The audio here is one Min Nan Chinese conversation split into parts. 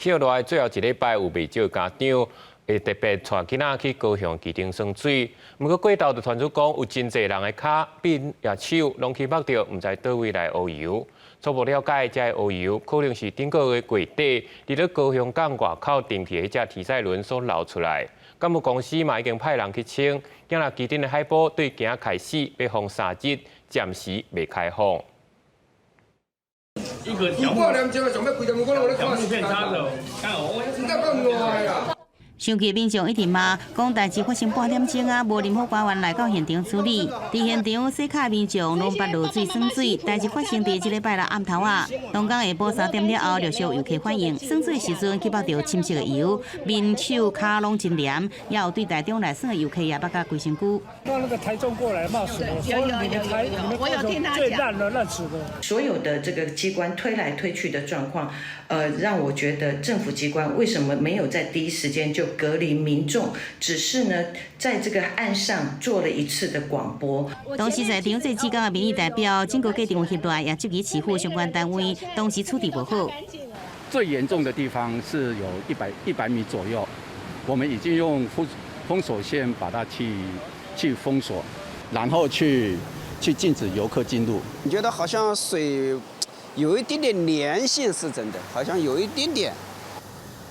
接落來最後一禮拜有袂少家長會特別帶囡仔去高雄旗津耍水。毋過過頭就傳出講，有真濟人的跤、面、抑手攏去目著，毋知佗位來烏油。初步了解，這个烏油可能是頂個月月底，佇咧高雄港外口沉去的彼隻天使輪所流出來。港務公司嘛已經派人去清，今日旗津的海埔對今仔開始欲封3日，暫時袂開放。一個小木片插著，生氣民眾一直罵，講代誌發生半點鐘啊，無任何官員來到現場處理。佇現場洗跤民眾攏捌落水耍水，代誌發生佇這禮拜六暗頭仔，當天下晡3點了後，陸續遊客反映，耍水時陣去目著深色的油，面手跤攏真黏，也有對台中來耍的遊客也目甲規身軀。那個台中過來罵死我，說你們台你們高雄最爛了，爛死了。所有的這個機關推來推去的狀況，讓我覺得政府機關為什麼沒有在第一時間就隔離民眾，只是呢，在這個岸上做了一次的廣播。同時在場做志工的民意代表，整個過程有翕落來，也質疑市府相關單位當時處置無好。最嚴重的地方是有100米左右，我們已經用封鎖線把它去封鎖，然後去禁止遊客進入。你覺得好像水有一點點粘性是真的，好像有一點點。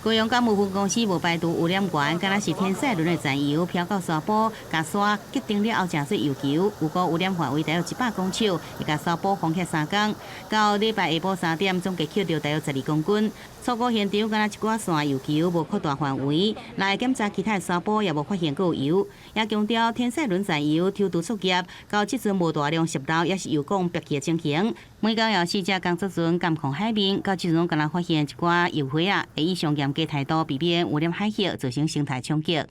高雄港務分公司無排除污染源，敢若是天使輪的殘油飄到沙埔，共沙結定了後成做油球，預估污染範圍大約100公尺，會共沙埔封起3工。到禮拜下晡3點，總計抾著大約12公斤。初步現場敢若一寡線油球無擴大範圍，來檢查其他的沙埔也無發現閣有油。也強調天使輪殘油抽除作業，到這陣無大量洩漏，抑是油管爆去的情形。每工有四隻工作船監控海面，到這陣敢若發現一寡油花仔，會以上嚴格態度避免污染海域造成生態衝擊。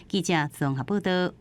記者綜合報道。